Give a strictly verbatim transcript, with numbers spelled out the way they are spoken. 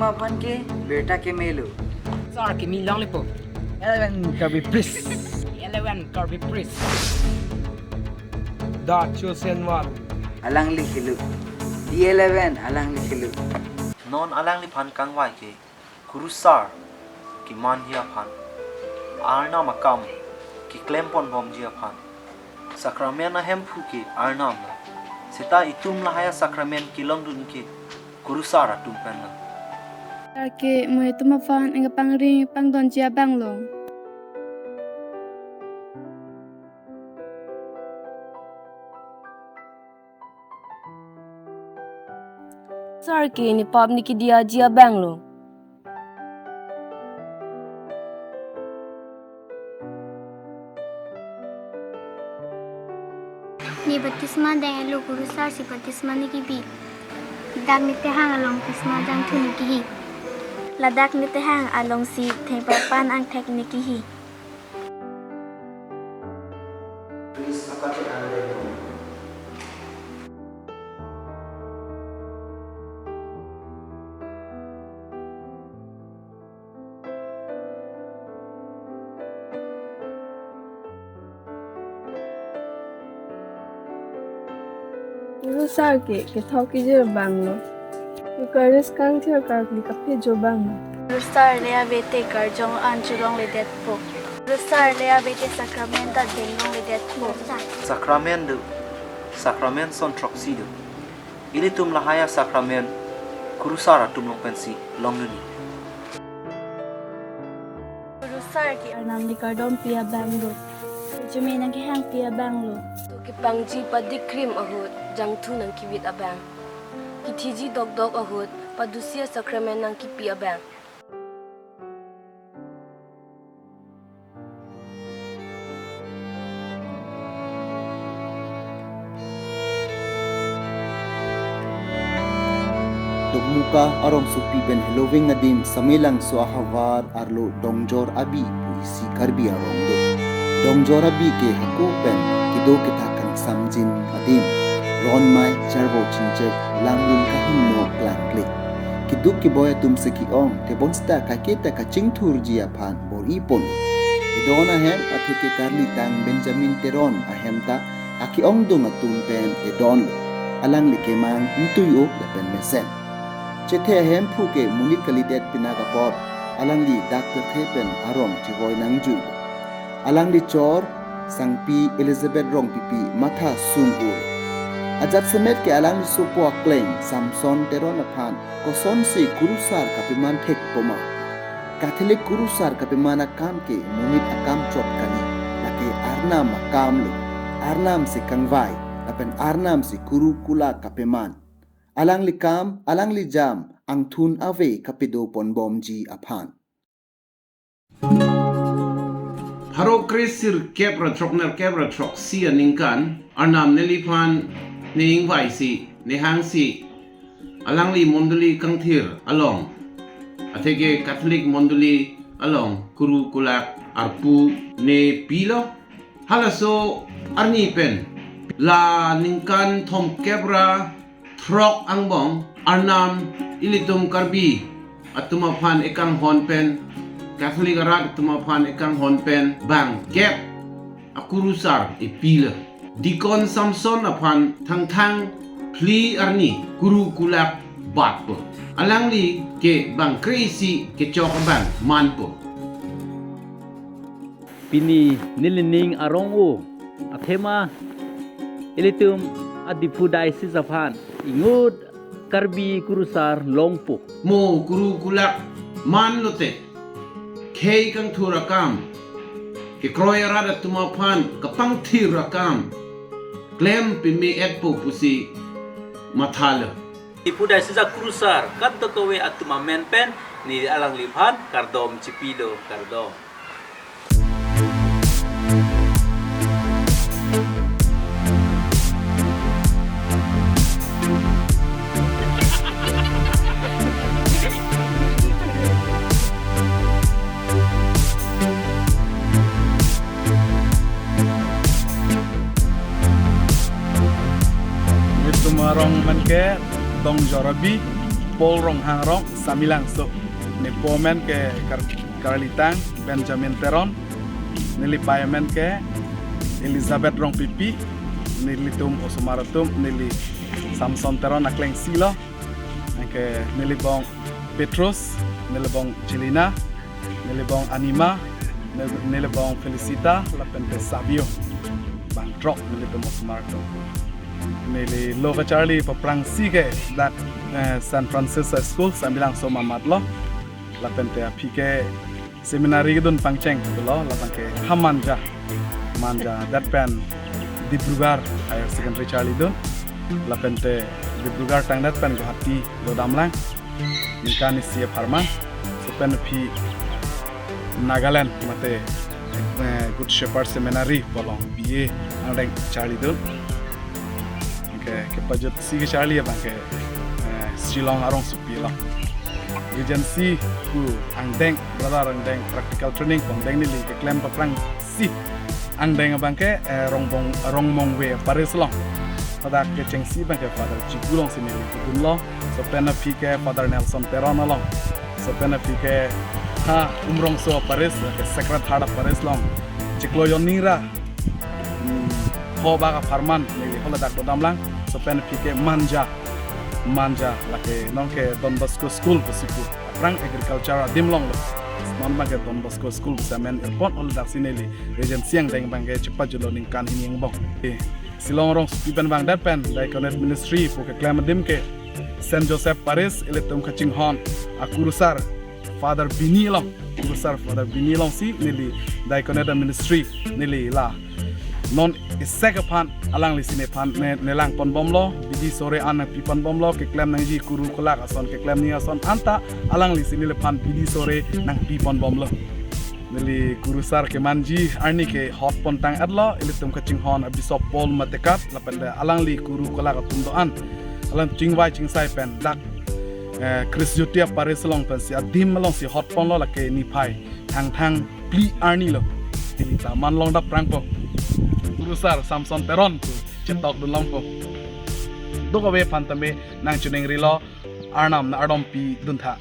Aphan ke birta kemelo. Sar kimi longle po. Eleven Karbi Priest. Eleven Karbi Priest. The Chosen One. Alangli helo. D eleven alangli helo. Non alangliphan kangvai ke kurusar kemanji aphan, Arnam akam keklem ponbomji aphan. Sakramen ahemphu ke Arnam lo. Seta itum lahai asakramen kelongdun ke kurusar atum pen lo. Sar ke mo itum aphan ingpangri pangdonji abang lo. Sar ke ne pap ne kediyaji abang lo. Ne baptisma deng-etlo, kurusar si baptisma ne kepi. Dak ne tehang along baptisma jangthu ne kehi. Ladak ne tehang along si thengparpan angthek ne kehi. Please, akate ang deng. Kurusar ke kethok kejir abang lo. Eucharist kangthir karkli kaphejo abang lo. Kurusar le ave te karjong an cholongledetpo. Kurusar le ave te sakramen ta deng longledetpo. Sakramen do, sakramen son throksi do. Ilitum lahai asakramen kurusar atum along pensi longdunji. Kurusar ke Arnam le kardompi abang lo. Kejeme nangkehangpi abang lo. To kepangji padik krim ahut jangthu nangkevit abang. Kethiji dokdok ahut padusi asakramen nangkepi abang. Dokmoka arongsopi pen heloving adim Samelangso ahavar arlo Dongjor Abi pu isi Karbi arong do. Dongjor Abi ke hako pen kedo kethak kangsamjin adim. Ronmai, charvo chingchek, lamlun kahingno klangkle. Keduk keboi atum si ke-ong, tebon seta kaike ta kachingthurji aphan bor-i pon. Edon ahem atheke karlitang Benjamin Teron ahem ta ake-ongdung atum pen edon lo. Alangli kemang intui-o lapen mesen. Chethe ahemphu ke monit kalidet pinak apot alangli dak pirthe pen arong chevoi nangjui. Alangli chor Sangpi Elizabeth Rongpipi matha sung-o. Ajat semet ke alangli sopo akleng Samson Teron aphan kosonsi kurusar kapeman thekpo ma. Catholic kurusar kapeman akam ke monit akam chot kali, lake Arnam akam lo. Arnam si kangvai lapen Arnam si kuru kulak kapeman. Alangli kam, alangli jam angthun ave kapedo ponbomji aphan. Pharo kre sirkep ra throknerkep ra throksi aningkan Arnam neliphan ne ingvaisi, ne hangsi, alangli mondoli kangthir along, atheke Catholic mondoli along kuru kulak arpu ne pilo. Halaso arni pen la ningkan thomkep ra throk angbong Arnam ilitum Karbi atum aphan ekanghon pen, Catholic arat atum aphan ekanghon pen bangkep akurusar epilo. Deacon Samson aphan Thangthang phli arni kuru kulak batpo. Alangli ke bang kre-isi kechok abang manpo. Pini nelining arong-o athema ilitum a-Diphu Diocese aphan inut Karbi kurusar longpo. Mo kuru kulak man lote khei kangthur akam, kekroi arat atum aphan kapangthir akam klem peme-etpo pusi mathalo. Diphu Diocese akurusar kadokave atum amen pen ne alangliphan kardom chipilo, kardom. Itum arong amen ke Dongjor Abi. Paul Ronghang Rong, Samelangso. Nepo amen ke Kar-, Karlitang Benjamin Teron. Neli pei amen ke Elizabeth Rongpipi. Nelitum osomar atum, neli Samson Teron aklengsi lo. Anke neli bong Petrus, neli bong Jelina, neli bong Anima, nel-, neli bong Felicita, lapen ke Savio. Bang throk nelitum osomar atum. Neli lo kacharli paprangsi ke dak, eh, Saint Francis High School, Samelangso amat lo. Lapen te aphi ke seminary kedun pangcheng lo, lapen ke ha Manja. Manja, dak pen Dibrugarh Higher Secondary charlidun. Lapen te Dibrugarh tangdet pen Guwahati dodamlang. Ningkan isi apharman. Lapen aphi Nagaland mate, eh, Good Shepherd Seminary pu along B A angdeng charlidun. Anke kepajutsi kecharli abang ke, eh, Shillong arongsopi along. Regency pu angdeng, brother angdeng practical training pu angdeng neli keklem paprangsi angdeng abang ke, eh, Rongbong, Rongmongve Parish along. Hadak kechengsi abang ke Father Chigu alongsi neli kedun lo. Lapen aphi ke Father Nelson Teron along. Lapen aphi ke ha Umrongso Parish, ke Sacred Heart Parish along. Chiklo jon ningra, hmm, pho bak apharman neli haladak dodamlang. Lapen aphi ke Manja. Manja lake non ke Don Bosco School pusi pu. Aphrang agriculture adim along lo. Non abang ke Don Bosco School pusi amen irpon, haladak si neli Regency angdeng abang ke chepajutlo ningkan hini angbong. Eh, Shillong arongsopi pen bang dak pen Diaconate Ministry pu keklem adim ke Saint Joseph Parish, ilitum kachinghon akurusar Father Bini along. Kurusar Father Bini alongsi neli Diaconate Ministry neli la non isek aphan alanglisi nephan ne, nelang ponbomlo, bidi sore an nangpi ponbomlo, keklem nangji kuru kolak ason, keklem ni ason anta alanglisi neliphan bidi sore nangpi ponbomlo. Neli kurusar kemanji arni ke hot pontang-etlo, ilitum kachinghon a Bishop Paul Matekat, lapen te alangli kuru kolak atum do-an. Alang chingvai chingsai pen dak, eh, Christian Youth Parish along pensi adim alongsi hot ponlo, lake niphai thangthang phli arni lo. Neli ta man long daprangpo. Kurusar Samson Teron pu chetokdun longpo. Duk ave aphan tame nangchiningrilo, Arnam nang-ardompi duntha.